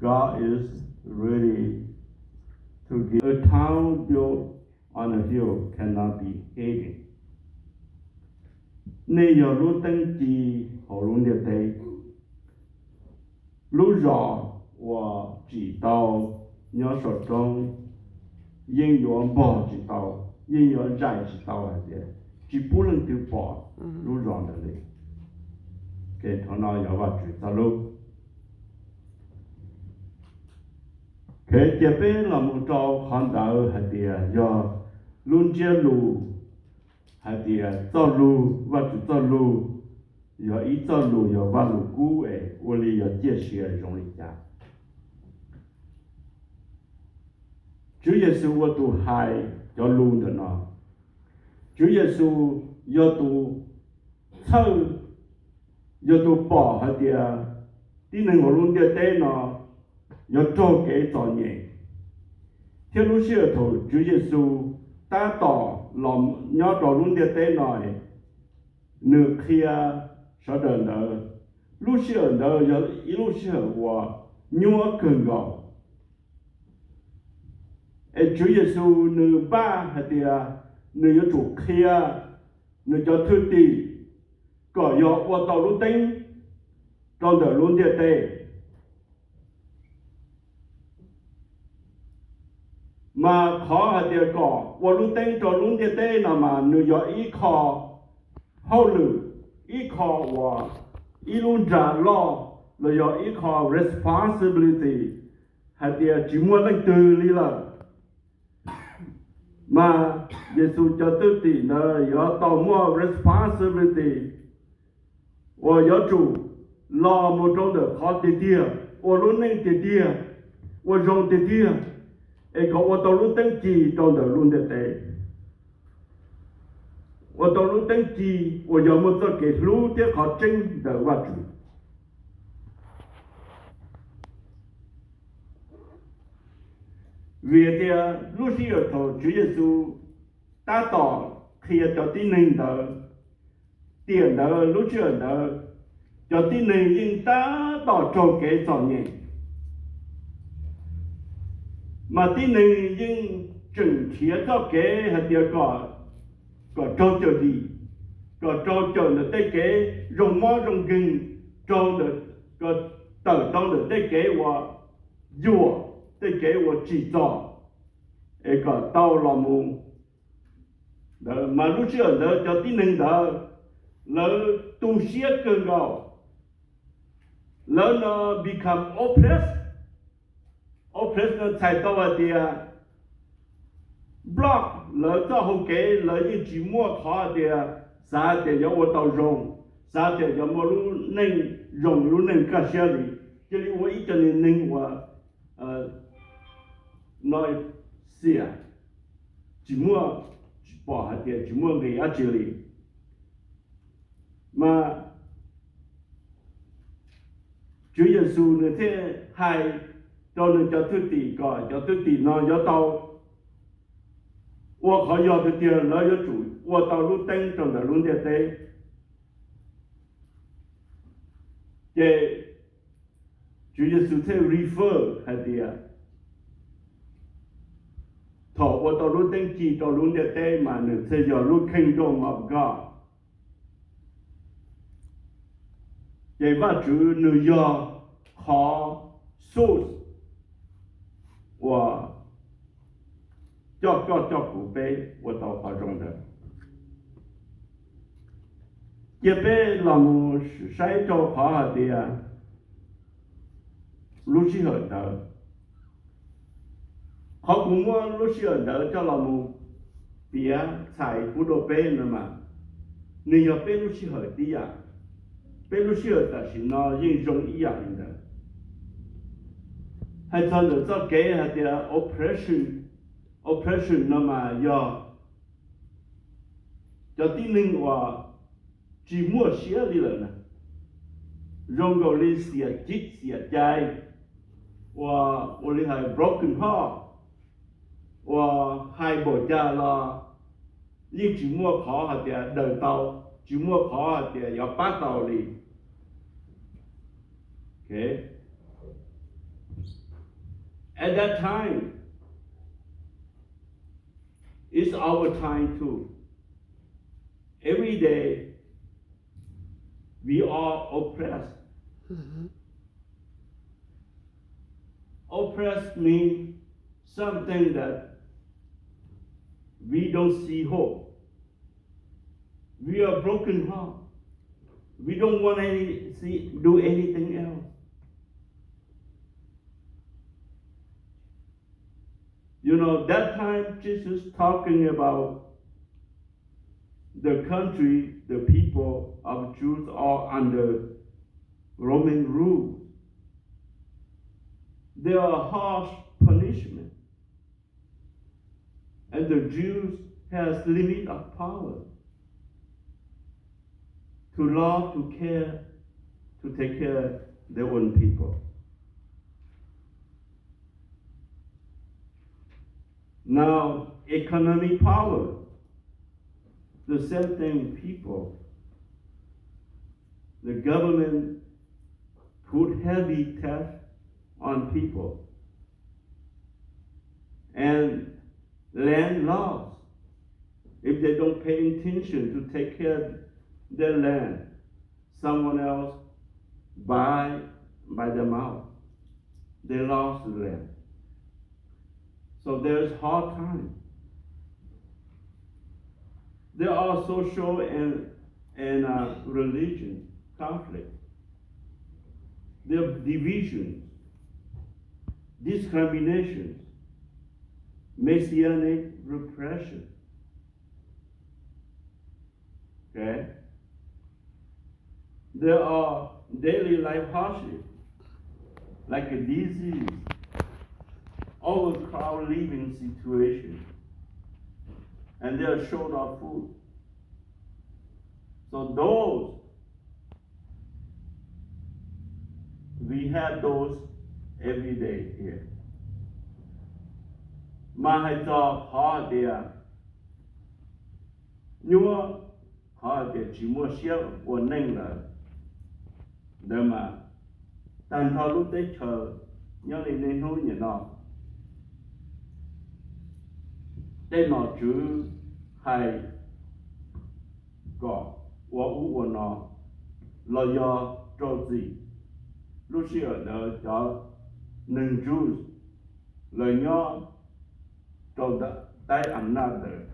God is ready to give. A town built on a hill cannot be hidden. Nej yog lub teeb ci hauv lub ntiaj teb. Lub zos uas tsim tau nyob saum roob yeej yuav npog tsis tau, yeej yuav zais tsis tau hais tias tsis pub leej twg pom lub zos ntawd li. Ces qhov no yog Vajtswv txoj lus. Ces cia peb los mus rau qhov ntawd hais tias yog lub ntsiab lus, hais tias txoj lus, Vajtswv txoj lus, yog ib txoj lus, yog Vajluskub es ua li yog ciaj sia zoo li cas. Tswv Yexus ua tus hais cov lus ntawm no. Tswv Yexus yog tus txhawj, yog tus pom hais tias tib neeg hauv lub ntiaj teb no yuav raug kev txom nyem. Thiab lub sij hawm thaum Tswv Yexus tab tom los nyob rau lub ntiaj teb no, nws qhia sawv daws ntawd, lub sij hawm ntawd yog ib lub sij hawm uas nyuaj kawg nkaus. Es Tswv Yexus nws npaj hais tias nws yuav tsum qhia nws cov thwj tim kom yog ua tau lub teeb rau ntawm lub ntiaj teb. Mas qhov hais tias kom ua lub teeb rau lub ntiaj teb no mas nws yog ib qho hauj lwm, ib qho uas, ib lub nra loj, los yog ib qho responsibility hais tias tsis muaj leej twg li lawm. Mas Yexus cov thwj tim ntawd yuav tau muaj responsibility uas yuav tsum los mus rau ntawm qhov tiag tiag, ua lub neej tiag tiag, ua zoo tiag tiag, es kom ua tau lub teeb ci rau ntawm lub ntiaj teb, ua tau lub teeb ci uas yog muaj txoj kev hlub thiab qhov tseeb ntawm Vajtswv. Vim tias lub sij hawm thaum Tswv Yexus tab tom qhia cov tib neeg ntawd, tiam ntawd lub sij hawm ntawd cov tib neeg yeej tab tom raug kev txom nyem, mas tib neeg yeej tseem nrhiav txoj kev hais tias kom, kom raug cawm dim, kom raug cawm ntawm tej kev zoo mob zoo nkeeg, raug ntawm, kom tawm tau ntawm tej kev uas yuam, tej kev uas tsim txom, es kom tau los mus. Mas lub sij hawm ntawd cov tib neeg ntawd lawv tu siab kawg nkaus, lawv no become oppressed. Oppressed no txhais tau hais tias block lawv txoj hau kev, lawv yeej tsis muaj qhov hais tias xav tias yuav ua tau zoo, xav tias yuav muaj lub neej zoo, lub neej kaj siab li, cia li ua ib co neeg uas no xiam, tsis muaj, tsis pom hais tias tsis muaj nqis dab tsi li. Mas Tswv Yexus nws thiaj hais rau nws cov thwj tim kom cov thwj tim no yuav tau ua qhov yog tiag tiag, lawv yuav tsum ua tau lub teeb rau ntawm lub ntiaj teb. Ces Tswv Yexus thiaj refer hais tias thaum ua tau lub teeb ci rau lub ntiaj teb mas nws thiaj yog lub Kingdom of God. Ces Vajtswv nws yog qhov source uas coj koj coj kuv peb ua tau qhov zoo ntawd. Cia peb los mus saib rau qhov hais tias lub sij hawm ntawd, qhov kuv muab lub sij hawm ntawd coj los mus piav txhais pub rau peb no mas, nws yog peb lub sij hawm tib yam. Peb lub sij hawm tam sim no yeej zoo ib yam li ntawd. Hais txog ntawm txoj kev hais tias oppression, oppression no mas yog cov tib neeg uas tsis muaj siab li lawm na, zoo nkaus li xiam cib xiam cai, uas ua li hais broken heart, uas hais npaum cas los yeej tsis muaj qhov hais tias daws tau, tsis muaj qhov hais tias yuav pab tau li. At that time, it's our time too. Every day, we are oppressed. Oppressed means something that we don't see hope. We are broken heart. We don't want any see, do anything else. You know, that time Jesus talking about the country, the people of Jews are under Roman rule. There are harsh punishment. And the Jews has limit of power to love, to care, to take care their own people. Now, economic power, the same thing, people. The government put heavy tax on people. And land loss. If they don't pay attention to take care of their land, someone else buy, buy them out. They lost the land. So there's hard time. There are social and, and uh, religion conflict. There are divisions, discriminations, messianic repression. Okay? There are daily life hardship, like a disease, overcrowded living situation, and they are short of food. So those, we have those every day here. Mas hais txog qhov tias nyuaj, qhov tias tsis muaj siab ua neej lawm, ntawd mas tag nrho lub teb chaws nyob li niaj hnub niam no, tej nom tswv hais kom ua ub ua no los yog rau txim. Lub sij hawm ntawd cov neeg Jews lawv nyob rau ntawm taib am naj ntawd,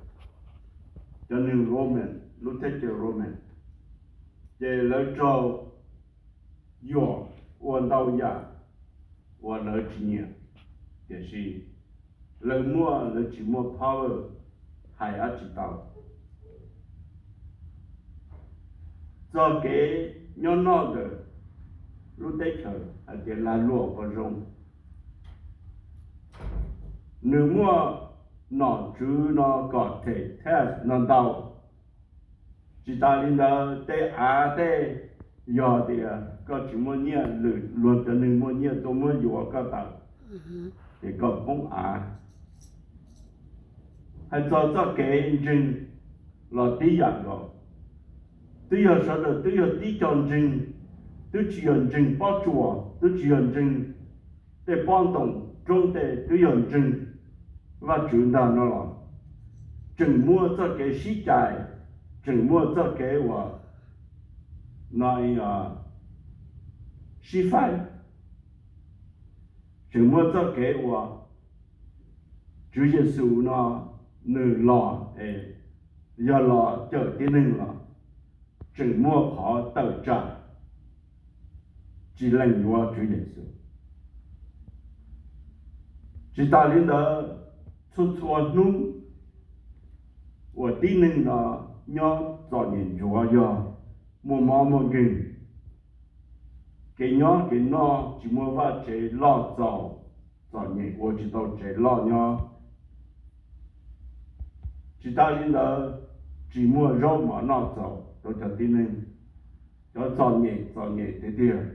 cov neeg Roman, lub teb chaws Roman, ces lawv raug yuam ua ntau yam uas lawv tsis nyiam, tiam sis lawv muaj, lawv tsis muaj power hais dab tsi tau. Txog kev nyob noj ntawm lub teb chaws hais tias lag luam ua zoo, nws muaj nom tswv no kom them tax no ntau. Tsis tas li ntawd, tej av tej, yog tias koj tsis muaj nyiaj, lwm luag cov neeg muaj nyiaj tuaj muab yuav koj tawm, ces koj poob av. Hais txog txoj kev ntseeg los tib yam nkaus. Twb yog sawv daws twb yog tib co ntseeg, twb tsis yog ntseeg pob tsuas, twb tsis yog ntseeg tej pob ntoos roob tej, twb yog ntseeg Vajtswv ntag no los tseem muaj txoj kev sib cais, tseem muaj txoj kev uas no sib faib, tseem muaj txoj kev uas Tswv Yexus no nws los es yog los cawm tib neeg los tseem muaj qhov tawm tsam tsis lees yuav Tswv Yexus. Tsis tas li ntawd, txhua txhua hnub uas tib neeg no nyob txom nyem ntsuav yog muaj mob muaj nkeeg, kev nyob kev noj tsis muaj vaj tsev loj txaus, txom nyem ua tsis tau tsev loj nyob. Tsis tas li ntawd, tsis muaj zaub mov noj txaus rau cov tib neeg, cov txom nyem txom nyem tiag tiag.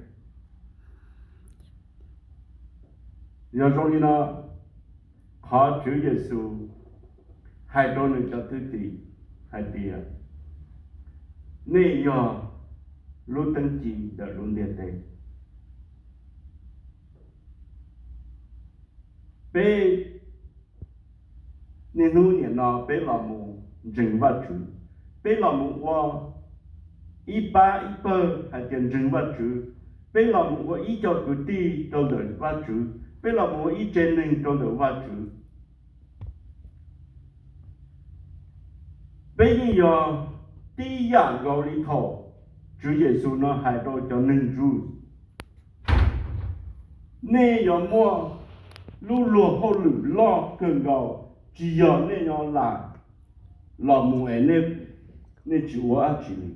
Yog zoo li no, qhov Tswv Yexus hais rau nws cov thwj tim hais tias, nej yog lub teeb ci ntawm lub ntiaj teb. Peb niaj hnub nim no peb los mus ntseeg Vajtswv, peb los mus ua ib pab ib pawg hais tias ntseeg Vajtswv, peb los mus ua ib co kwv tij rau ntawm Vajtswv, peb los mus ua ib tsev neeg rau ntawm Vajtswv. Peb yeej yog tib yam nkaus li thaum Tswv Yexus no hais rau cov neeg Jew, nej yuav muaj lub luag hauj lwm loj kawg nkaus, tsis yog nej yuav lam los mus es nej tsis ua dab tsi li.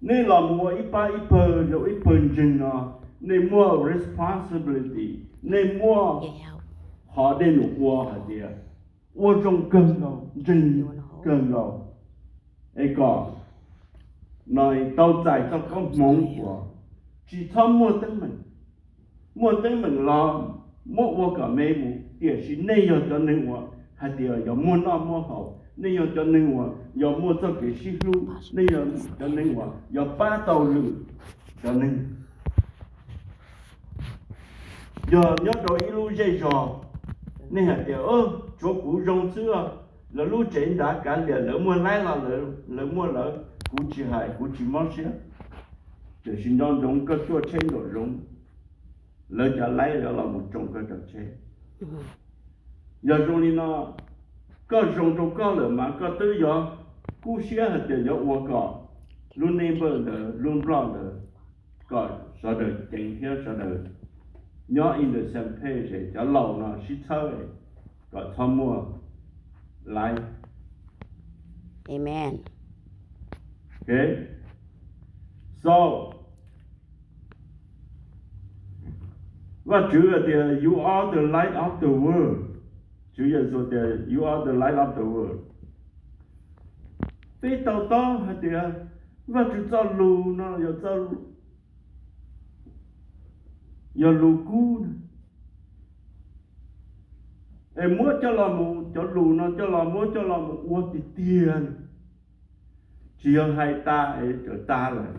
Nej los mus ua ib pab ib pawg, ib pawg ntseeg no, nej muaj responsibility, nej muaj qhov dej num ua hais tias ua zoo kawg nkaus, ntseeg kawg nkaus, es kom no tau txais txoj koob hmoov uas tsis txhob muaj teeb meem. Muaj teeb meem los muab ua kom me mus, tiam sis nej yog cov neeg uas hais tias yog muaj noj muaj haus, nej yog cov neeg uas yog muaj txoj kev sib hlub, nej yog cov neeg uas yog pab tau lwm cov neeg. Yog nyob rau ib lub zej zog, nej hais tias, Tshuav kuv zoo xwb, lawv lub tsev nrad kav liam, lawv muaj laib los lawv muaj lawv, kuv tsis hais, kuv tsis mob siab. Tiam sis nco ntsoov koj cuaj tsheb nraum zoov, lawv cov laib yuav los mus tsoo koj cov tsheb. Yog zoo li no, koj zoo rau koj lawm mas koj twb yuav kub siab hais tias yuav ua kom lub neighbor ntawd, lub block ntawd, kom sawv daws ceev thiab sawv daws nyob in the same page, cov laus no sib txhawb kom txhob muaj laib. Amen. So, Vajtswv hais tias, You are the light of the world. Tswv Yexus tias, You are the light of the world. Peb to taub hais tias Vajtswv txoj lus no yog txoj, yog lus kub, es muab coj los mus, cov lus no coj los muab coj los mus ua tiag tiag, tsis yog hais tas es tawm tas lawm.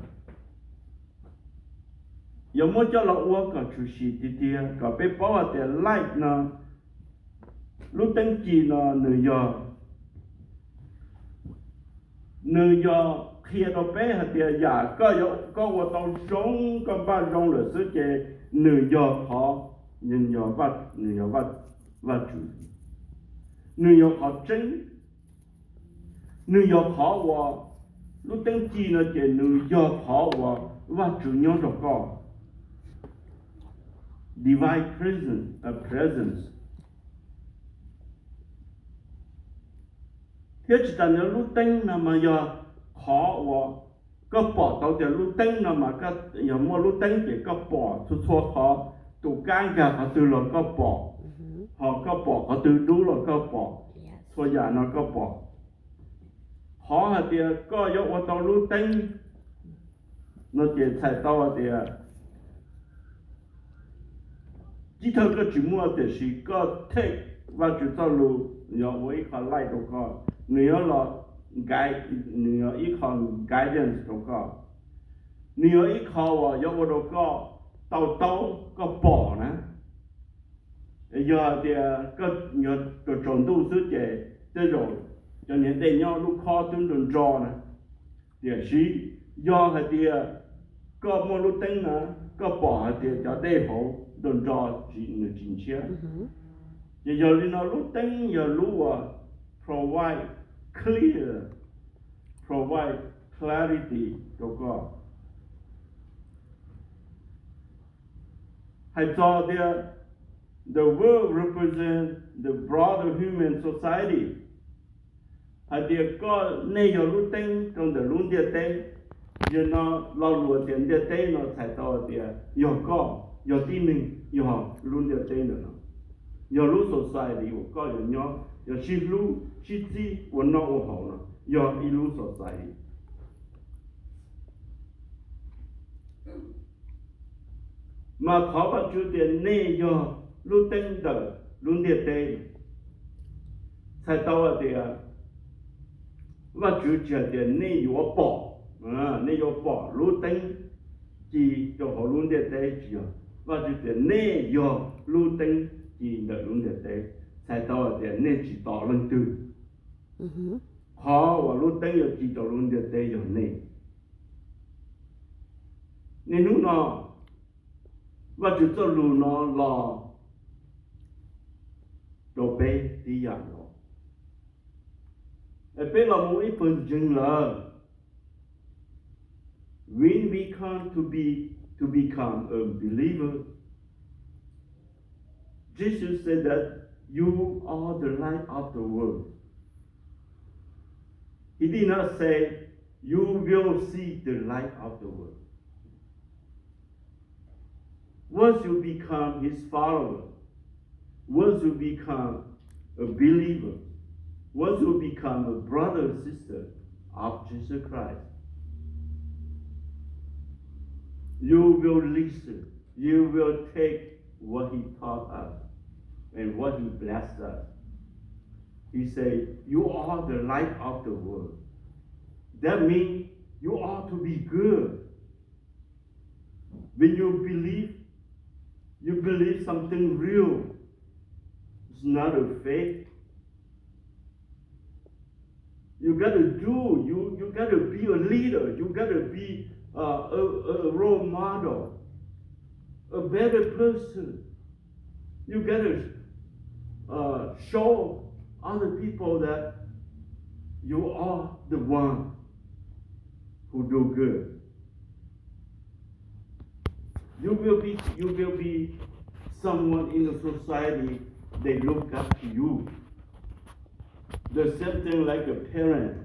Yog muab coj los ua kom tshwm sim tiag tiag, kom peb paub hais tias light no, lub teeb ci no nws yog, nws yog qhia rau peb hais tias yam koj, koj ua tau zoo, koj npaj zoo lawm xwb ces nws yog qhov, nws yog Vajtswv, nws yog qhov tseeb. Nws yog qhov uas, lub teeb ci no ces nws yog qhov uas Vajtswv nyob rau koj, divine presence, presence. Thiab tsis tas li, lub teeb no mas yog qhov uas koj pom tau tias lub teeb no mas, yog muaj lub teeb ces koj pom txhua txhua qhov, tus kab nkag qhov twg los koj pom, ho koj pom qhov twg dub los koj pom, txhua yam no koj pom. Qhov hais tias koj yuav ua tau lub teeb no ces txhais tau hais tias, tib thawj koj tsis muaj, tiam sis koj take Vajtswv txoj lus, nws yuav ua ib qho light rau koj, nws yuav los, nws yog ib qho guidance rau koj, nws yog ib qho uas yuav ua rau koj to taub, koj pom na. Yog hais tias koj yuav tsaus ntuj xwb ces tej zaum cov niag dej nyob lub khob twb nrog nro na. Tiam sis yog hais tias koj muaj lub teeb na, koj pom hais tias cov dej hauv nrog nro, nws tsis ntshiab. Ces yog li no lub teeb yog lub uas provide clear, provide clarity rau koj. Hais txog tias the world represents the broader human society, hais tias koj, nej yog lub teeb rau ntawm lub ntiaj teb. Yog no lo lus tias ntiaj teb no txhais tau tias yog koj, yog tib neeg, yog lub ntiaj teb ntawm no, yog lub society uas koj yuav nyob, yog sib hlub sib txib ua noj ua haus no, yog ib lub society. Mas qhov Vajtswv tias nej yog lub teeb ntawm lub ntiaj teb, txhais tau hais tias Vajtswv tsis hais tias nej yuav pom, nej yuav pom lub teeb ci rau hauv lub ntiaj teb, tsis yog. Vajtswv tias nej yog lub teeb ci ntawm lub ntiaj teb, txhais tau hais tias nej tsis tos leej twg. Qhov uas lub teeb yuav ci rau lub ntiaj teb yog nej. Niaj hnub no, Vajtswv txoj lus no los rau peb tib yam nkaus. Es peb los mus ib pawg ntseeg lawm, when we come to be, to become a believer, Jesus said that you are the light of the world. He did not say you will see the light of the world. Once you become his follower, once you become a believer, once you become a brother or sister of Jesus Christ, you will listen, you will take what he taught us and what he blessed us. He said, you are the light of the world. That means you are to be good. When you believe, you believe something real. It's not a fake. You gotta do, you, you gotta be a leader, you gotta be uh, a, a role model, a better person. You gotta uh, show other people that you are the one who do good. You will be, you will be someone in the society, they look up to you. The same thing like a parent.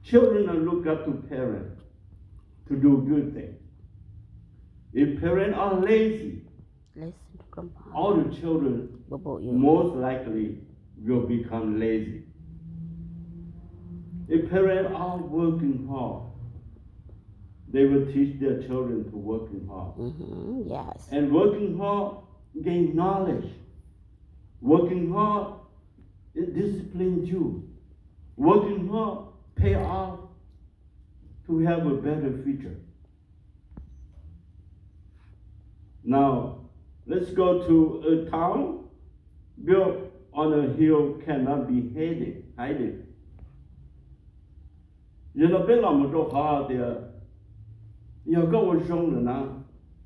Children are look up to parents to do good things. If parents are lazy, all the children most likely will become lazy. If parents are working hard, they will teach their children to working hard. And working hard gain knowledge. Working hard, it disciplines you. Working hard pay off to have a better future. Now, let's go to a town built on a hill cannot be hidden, hidden. Yog no peb los mus rau qhov tias, yog koj ua zoo lawm na,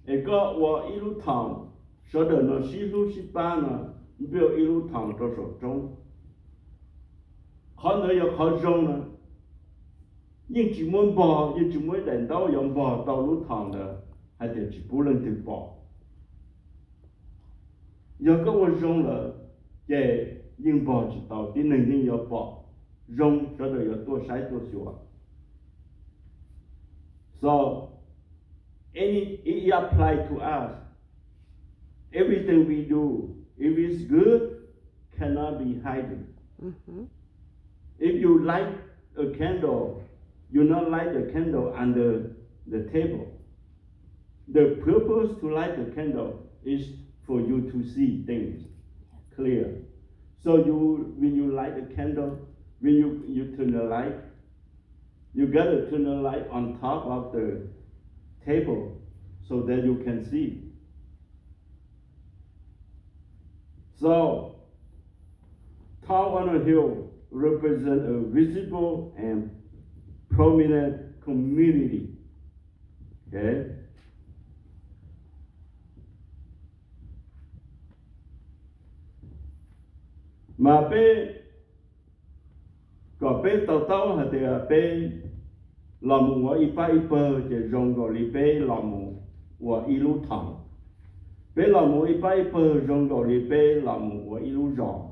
es koj ua ib lub town, sawv daws no sib hlub sib pab no, build ib lub town rau saum roob. Qhov ntawd yog qhov zoo na, yeej tsis muaj npog, yeej tsis muaj ib daim ntaub yuav npog tau lub town ntawd hais tias tsis pub leej twg pom. Yog koj ua zoo lawm, ces yeej npog tsis tau, tib neeg yeej yuav pom zoo, sawv daws yuav tuaj saib tuaj xyuas. So, any, it apply to us. Everything we do, if it's good, cannot be hidden. If you light a candle, you not light the candle under the table. The purpose to light the candle is for you to see things clear. So you, when you light the candle, when you, you turn the light, you gotta turn the light on top of the table so that you can see. So, town on a hill represent a visible and prominent community. Okay? Mas peb, kom peb to taub hais tias peb los mus ua ib pab ib pawg ces zoo nkaus li peb los mus ua ib lub town. Peb los mus ib pab ib pawg zoo nkaus li peb los mus ua ib lub zos.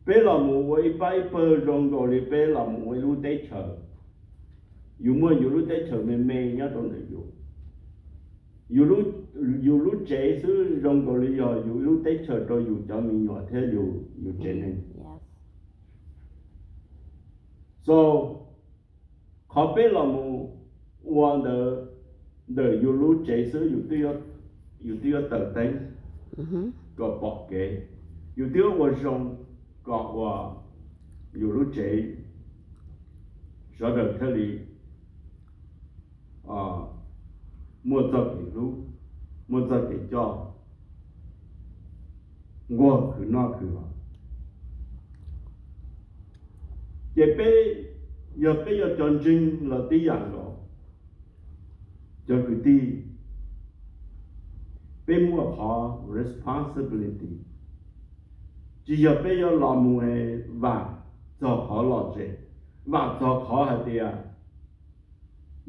Peb los mus ua ib pab ib pawg zoo nkaus li peb los mus ua ib lub teb chaws. Yus muaj yus lub teb chaws me me nyob rau ntawm yus. Yus lub, yus lub tsev xwb zoo nkaus li yog yus lub teb chaws rau yus cov me nyuam thiab yus, yus tsev neeg. So, qhov peb los mus ua ntawd, ntawm yus lub tsev xwb, yus twb yuav taws teeb kom pom kev, yus twb yuav ua zoo kom ua yus lub tsev sawv daws thiaj li muaj txoj kev hlub, muaj txoj kev coj. nquag khwv noj khwv haus. Ces peb, yog peb yog cov ntseeg los tib yam nkaus, cov kwv tij, peb muaj qhov responsibility. Tsis yog peb yuav los mus vam txog qhov lom zem, vam txog qhov hais tias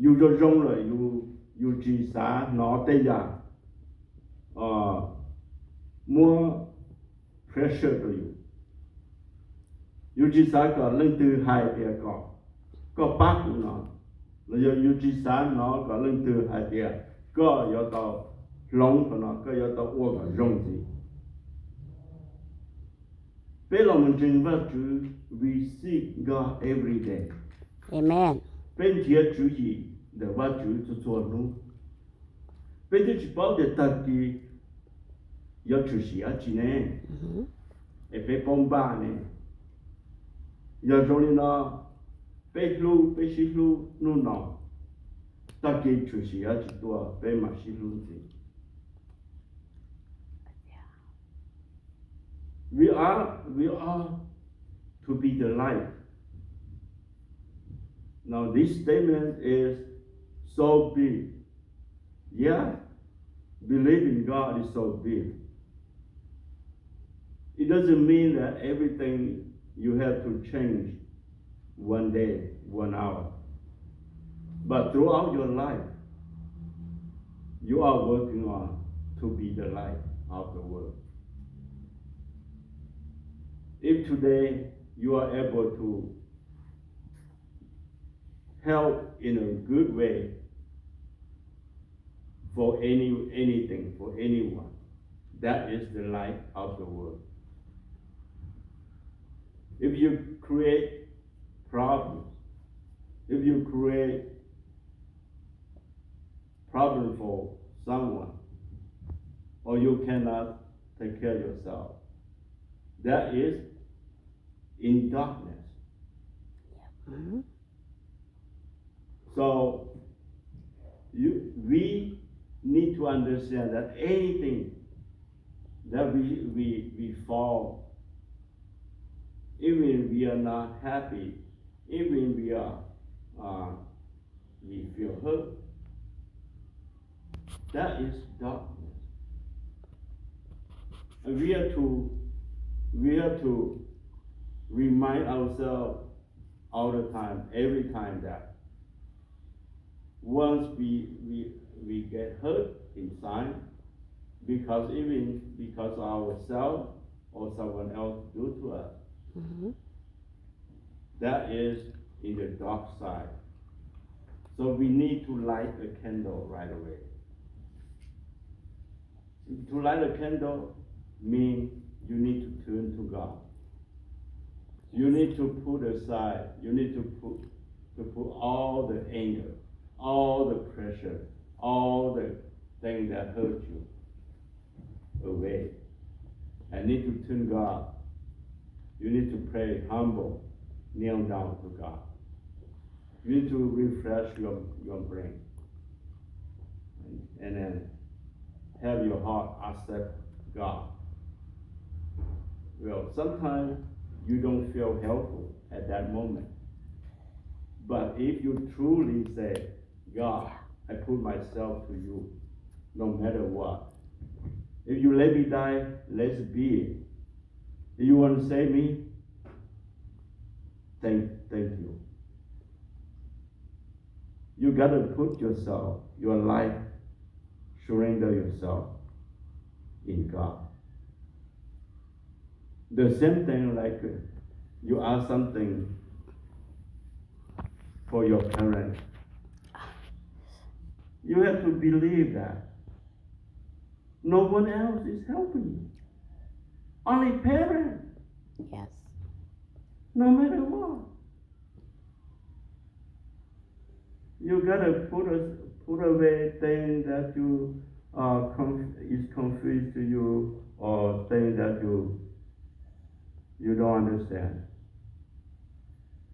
yus zoo zoo lawm, yus tsis xav hnov tej yam muab pressure rau yus. Yus tsis xav kom leej twg hais tias kom koj pab kuv no, los yog yus tsis xav hnov kom leej twg hais tias koj yuav tau hloov qhov no, koj yuav tau ua kom zoo ntxiv. Peb los mus ntseeg Vajtswv, we seek God every day. Amen. Peb nrhiav tswv yim ntawm Vajtswv txhua txhua hnub. Peb twb tsis paub tias tag kis yuav tshwm sim dab tsi ne, es peb paub npaj ne. Yog zoo li no, peb hlub, peb sib hlub hnub no, tag kis tshwm sim dab tsi tuaj peb mam sib hlub ntxiv. We are, we are to be the light. Now, this statement is so big. Yeah, believe in God is so big. It doesn't mean that everything you have to change one day, one hour. But throughout your life, you are working on to be the light of the world. If today you are able to help in a good way for any, anything, for anyone, that is the light of the world. If you create problems, if you create problem for someone, or you cannot take care of yourself, that is in darkness. So you, we need to understand that anything that we, we, we fall, even we are not happy, even we are, uh, we feel hurt, that is darkness. And we have to, we have to remind ourselves all the time, every time that once we, we, we get hurt inside, because even because of ourselves or someone else do to us, that is in the dark side. So we need to light a candle right away. To light a candle means you need to turn to God. You need to put aside, you need to put, to put all the anger, all the pressure, all the things that hurt you away. And need to turn God. You need to pray humble, kneel down to God. You need to refresh your, your brain and then have your heart accept God. Well, sometimes you don't feel helpful at that moment. But if you truly say, God, I put myself to you, no matter what. If you let me die, let it be. If you want to save me, thank, thank you. You got to put yourself, your life, surrender yourself in God. The same thing like you ask something for your parents. You have to believe that no one else is helping you. Only parents. Yes. No matter what. You gotta put a, put away things that you are conf, is confused to you or things that you you don't understand.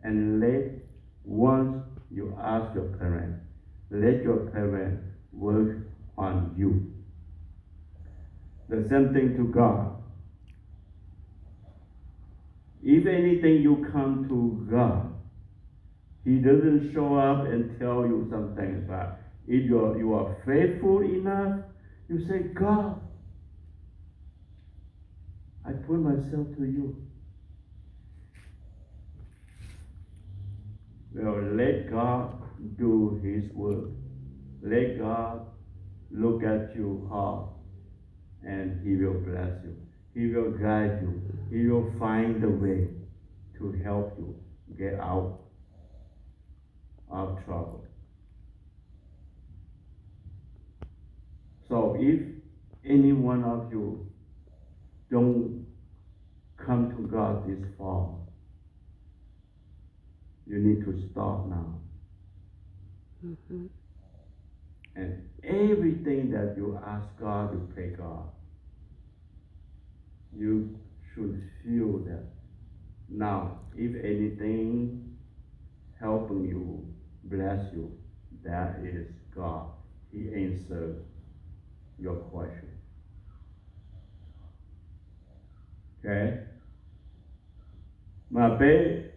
And let, once you ask your parent, let your parent work on you. The same thing to God. If anything, you come to God. He doesn't show up and tell you something, but if you are, you are faithful enough, you say, God, I put myself to you. Well, let God do His work. Let God look at your heart, and He will bless you. He will guide you. He will find the way to help you get out of trouble. So if any one of you don't come to God this fall, you need to start now. And everything that you ask God, you pray God, you should feel that now, if anything helping you, bless you, that is God. He answered your question. Okay? Mas peb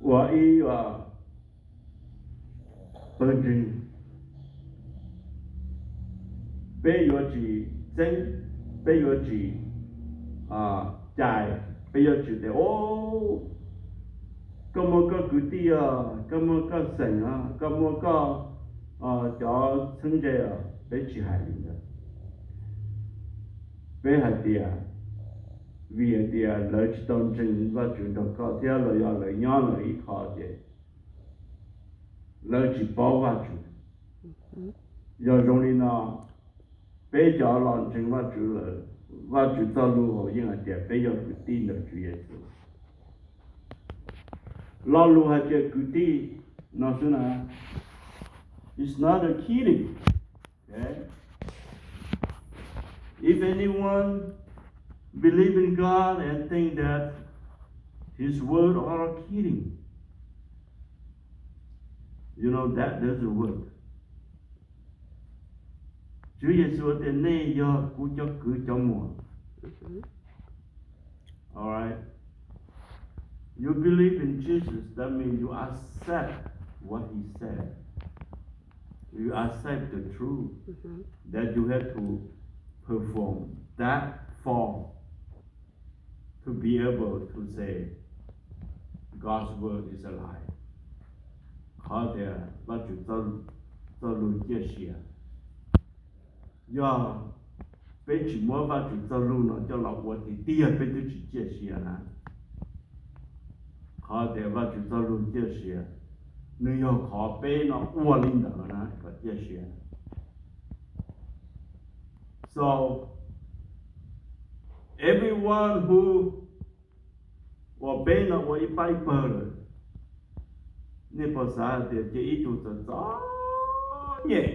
ua ib pawg ntseeg, peb yuav tsis txeeb, peb yuav tsis cais, peb yuav tsis tias, o, koj muaj koj kwv tij os, koj muaj koj xeem os, koj muaj koj cov txheeb ze os, peb tsis hais li ntawd. Peb hais tias, vim hais tias lawv tsis tau ntseeg Vajtswv nrog koj thiab los yog lawv nyob lawv ib qho ces lawv tsis paub Vajtswv. Yog zoo li no, peb cov los ntseeg Vajtswv lawm, Vajtswv txoj lus hauv yeej hais tias peb yog kwv tij ntawm Tswv Yexus. Lo lus hais tias kwv tij no xwb na, it's not a kidding. Okay? If anyone believe in God and think that His word are kidding, you know that doesn't work. Tswv Yexus tias nej yog kuv cov kwv cov muam. All right. You believe in Jesus, that means you accept what He said. You accept the truth that you have to perform that form to be able to say God's word is alive. Qhov tias Vajtswv txoj lus ciaj sia. Yog peb tsis muab Vajtswv txoj lus no coj los ua tiag tiag peb twb tsis ciaj sia na. Qhov tias Vajtswv txoj lus ciaj sia, nws yog qhov peb no ua li ntawd na kom ciaj sia. So, everyone who, uas peb no ua ib pab ib pawg lawm, nej puas xav hais tias cia ib tug txom txom nyem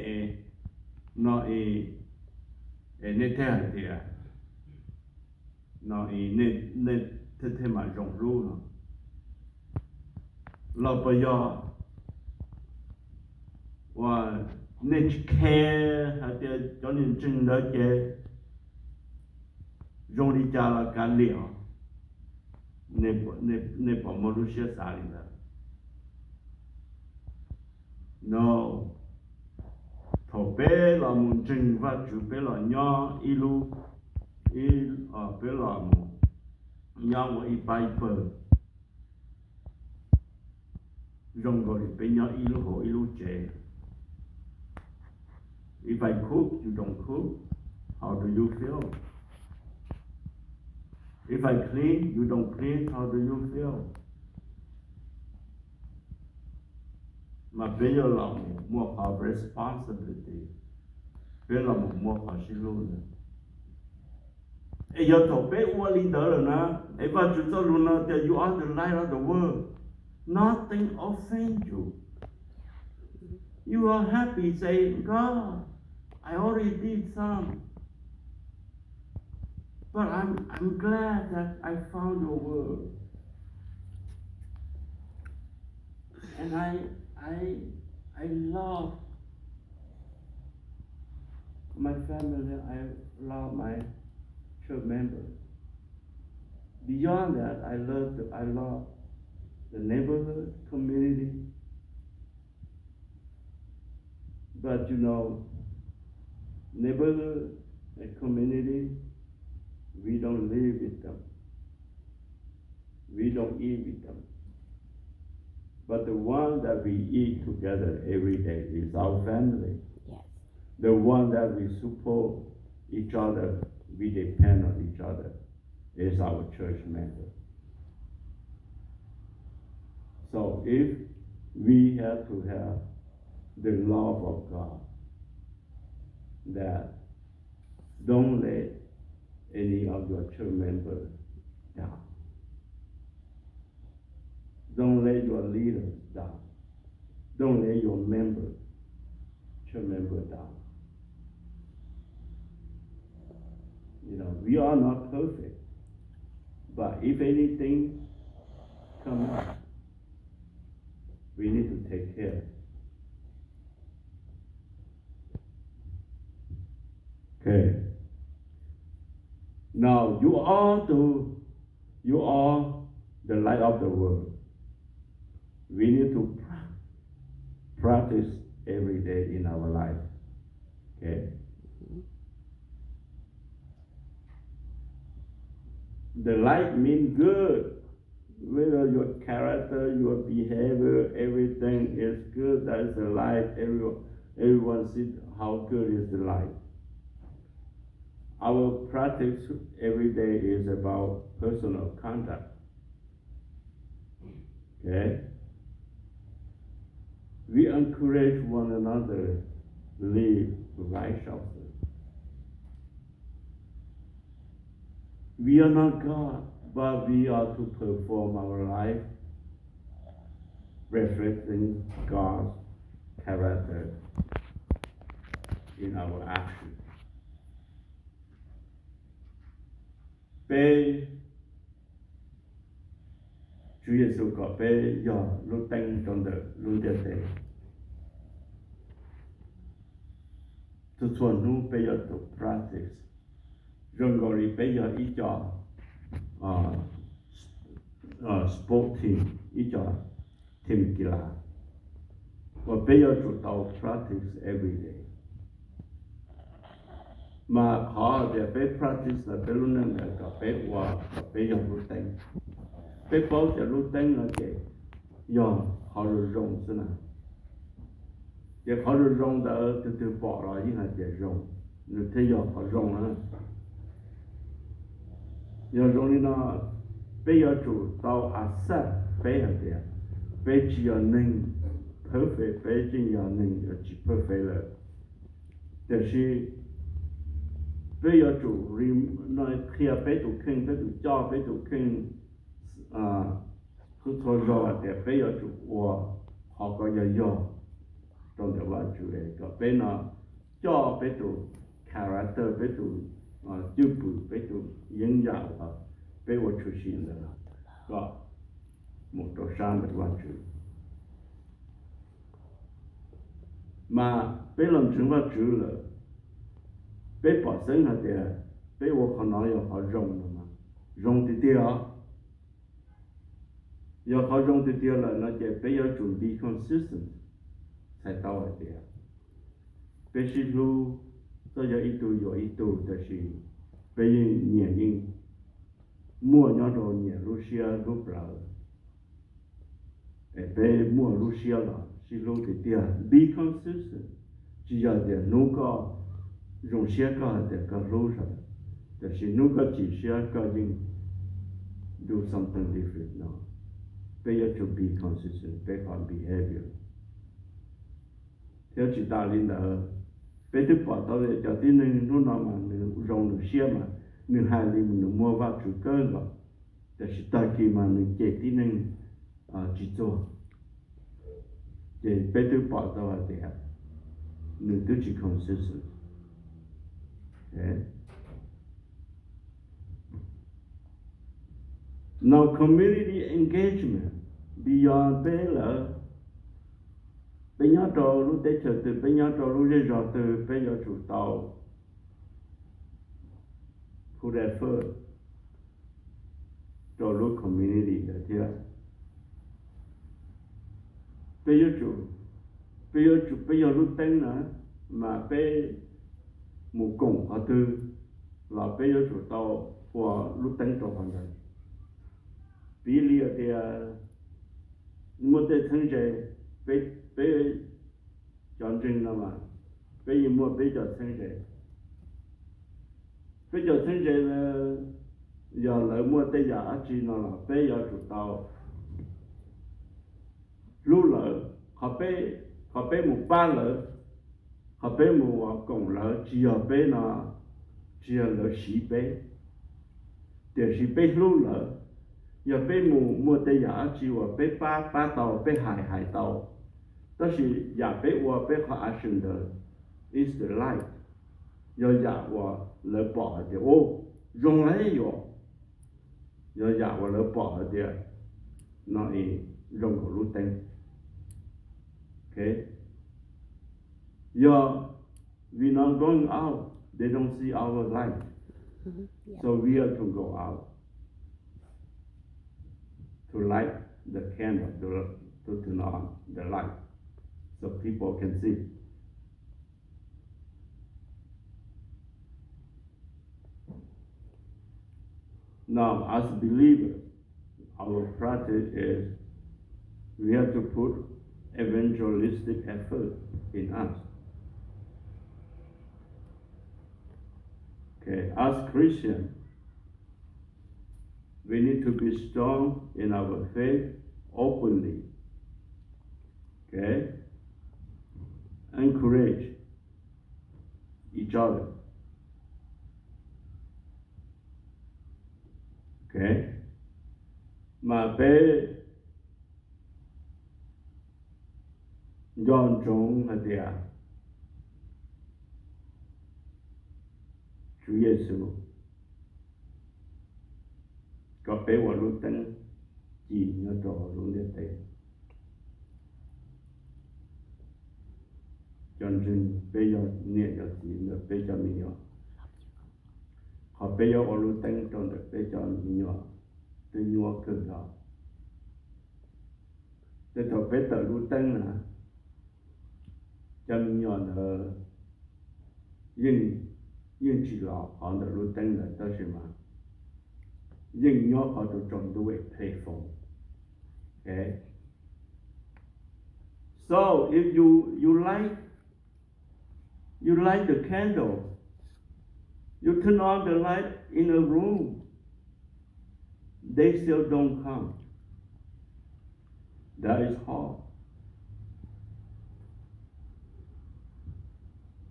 no es nej thiaj hais tias, no nej thiaj mam zoo hlub no? Los puas yog uas nej tsis khe hais tias cov niag ntseeg ntawd ces zoo li cas los kav liam, nej puas muaj lub siab xav li ntawd? No, thaum peb los mus ntseeg Vajtswv, peb los nyob ib lub, peb los mus nyob ua ib pab ib pawg, zoo nkaus li peb nyob ib lub hauv ib lub tsev. If I cook, you don't cook, how do you feel? If I clean, you don't clean, how do you feel? Mas peb yuav los mus muaj qhov responsibility, peb los mus muaj qhov sib hlub ntawd. Es yog thaum peb ua li ntawd lawm na, es Vajtswv txoj lus no tias you are the light of the world, nothing offend you. You are happy, say, God, I already did some, but I'm I'm glad that I found your word, and I I I love my family. I love my church member. Beyond that, I love the, I love the neighborhood, community. But you know, neighborhood and community, we don't live with them. We don't eat with them. But the one that we eat together every day is our family. Yes. The one that we support each other, we depend on each other, is our church member. So if we have to have the love of God, that don't let any of your church member down. Don't let your leader down. Don't let your member, church member down. You know, we are not perfect, but if anything come up, we need to take care. Okay. Now you are to, you are the light of the world. We need to pra- practice every day in our life. Okay. The light means good. Whether your character, your behavior, everything is good, that is the light. Everyone, everyone sees how good is the light. Our practice every day is about personal conduct. Okay? We encourage one another live righteously. We are not God, but we are to perform our life reflecting God's character in our action. Peb, Tswv Yexus kom peb yog lub teeb rau ntawm lub ntiaj teb. Txhua txhua hnub peb yuav tsum practice zoo nkaus li peb yog ib co sport team, ib co team kila uas peb yuav tsum tau practice every day. Mas qhov tias peb practice ntawm peb lub neej ntawd kom peb ua kom peb yog lub teeb. Peb paub tias lub teeb no ces yog qhov zoo zoo xwb na. Ces qhov zoo zoo ntawd tus twg pom los yeej hais tias zoo, nws thiaj yog qhov zoo na. Yog zoo li no, peb yuav tsum tau accept peb hais tias peb tsis yog neeg perfect, peb tseem yog neeg uas tsis perfect lawm. Tiam sis peb yuav tsum qhia peb tus kheej, peb tus coj peb tus kheej txhua txhua zaus hais tias peb yuav tsum ua qhov kom yog yog rau ntawm Vajtswv, kom peb no coj peb tus character, peb tus cwj pwm, peb tus yeeb yam uas peb ua tshwm sim ntawd kom mus rau sab ntawm Vajtswv. Mas peb los ntseeg Vajtswv lawm, peb pom xeeb hais tias peb ua qhov no yog qhov zoo no, zoo tiag tiag os. Yog qhov zoo tiag tiag lawm no ces peb yuav tsum be consistent, txhais tau hais tias peb sib hlub, txawm yog ib tug yuav ib tug, tab sis peb yeej nyias yeej muaj nyob rau nyias lub siab lub plawv. Es peb muaj lub siab los sib hlub tiag tiag, be consistent. Tsis yog tias hnub koj zoo siab koj hais tias koj hlub lawm, tab sis hnub koj chim siab koj yeej do something different no. Peb yuav tsum be consistent peb qhov behavior. Thiab tsis tas li ntawd, peb twb pom tau tias cov tib neeg hnub no mas nws zoo nws siab mas nws hais li nws muag Vajtswv kawg nkaus, tiam sis tag kis mas nws cem tib neeg tsis txuag. Ces peb twb pom tau hais tias nws twb tsis consistent. No community engagement beyond peb lawm. Peb nyob rau lub teb chaws twg, peb nyob rau lub zej zog twg, peb yuav tsum tau put effort rau lub community ntawd thiab. Peb yuav tsum, peb yuav tsum, peb yog lub teeb na, mas peb mus koom qhov twg los peb yuav tsum tau ua lub teeb rau qhov ntawd. Piv li tias muaj tej txheeb ze, peb, peb cov ntseeg no mas peb yeej muaj peb cov txheeb ze. Peb cov txheeb ze na, yog lawv muaj tej yam dab tsi no los peb yuav tsum tau hlub lawv. Qhov peb, qhov peb mus pab lawv, qhov peb mus koom lawv tsis yog peb no, tsis yog lawv siv peb, tiam sis peb hlub lawv. Yog peb mus muaj tej yam dab tsi uas peb pab, pab tau, peb hais, hais tau, tab sis yam peb ua, peb qhov action ntawd is the light, yog yam uas lawv pom hais tias, o, zoo lauj, yog, yog yam uas lawv pom hais tias no es zoo nkaus lub teeb. Yog we not going out, they don't see our light. So we have to go out to light the candle, to, to turn on the light so people can see. Now, as a believer, our practice is we have to put evangelistic effort in us. Okay, as Christian, we need to be strong in our faith openly. Okay? Encourage each other. Okay? Mas peb nco ntsoov hais tias Tswv Yexus kom peb ua lub teeb ci nyob rau hauv lub ntiaj teb. Cov ntseeg, peb yog niam yog txiv ntawm peb cov me nyuam. Qhov peb yuav ua lub teeb rau ntawm peb cov me nyuam twb nyuaj kawg nkaus. Tej thaum peb tawm lub teeb na, cov me nyuam ntawd yeej, yeej tsis los qhov ntawm lub teeb ntawd tab sis mas yeej nyob qhov rau tsaus ntuj es play phone. Okay? So if you, you light, you light the candle, you turn on the light in a room, they still don't come. That is hard.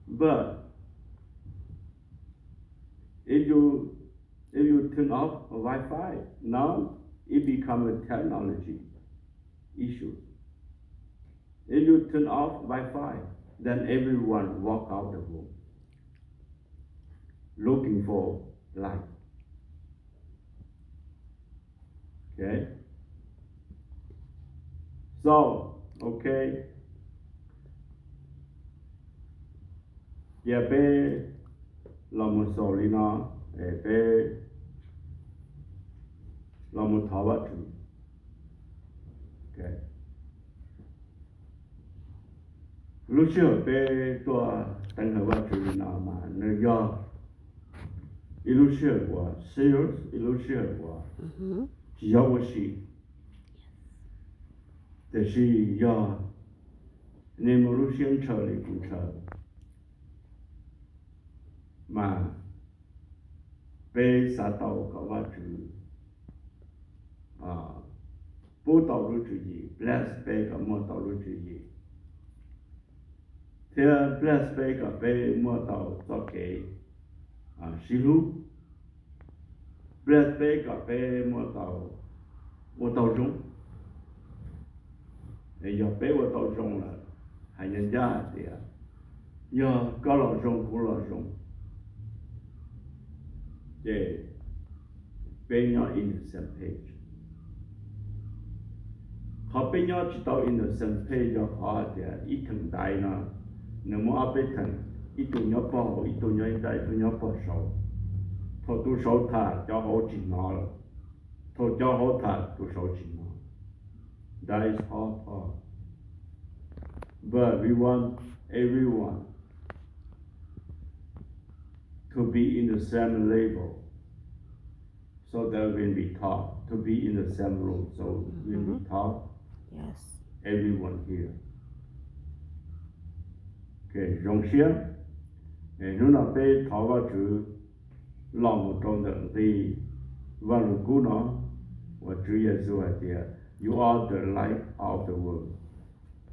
But if you, if you turn off Wi-Fi, now it become a technology issue. If you turn off Wi-Fi, then everyone walk out the room looking for light. Okay? So, okay. Cia peb los mus xaus li no, es peb los mus thov Vajtswv. Okay. Lub sij hawm peb tuaj teev hawm Vajtswv li no mas nws yog ib lub sij hawm uas serious, ib lub sij hawm uas tsis yog ua si, tiam sis yog nej muaj lub siab ntshaw li kuv ntshaw, mas peb xav tau kom Vajtswv pub tau lub tswv yim, bless peb kom muaj tau lub tswv yim, thiab bless peb kom peb muaj tau txoj kev sib hlub, bless peb kom peb muaj tau, ua tau zoo. Yog peb ua tau zoo lawm, hais ncaj ncaj hais tias yog koj los zoo kuv los zoo, ces peb nyob in the same page. Qhov peb nyob tsis tau in the same page yog qhov hais tias ib theem ntaiv no nws muaj ob peb theem, ib tug nyob pog hauv, ib tug nyob ib nrab, ib tug nyob pog saud. Thaum tus saud tham cov hauv tsis hnov lawm, Thaum cov hauv tham tus saud tsis mloog. That is hard part. But we want everyone to be in the same level, so that when we talk, to be in the same room, so when we talk, everyone hear. Zoo siab, hnub no peb thov Vajtswv los mus rau ntawm nqi Vaj Lug Kub no, uas Tswv Yexus hais tias, You are the light of the world.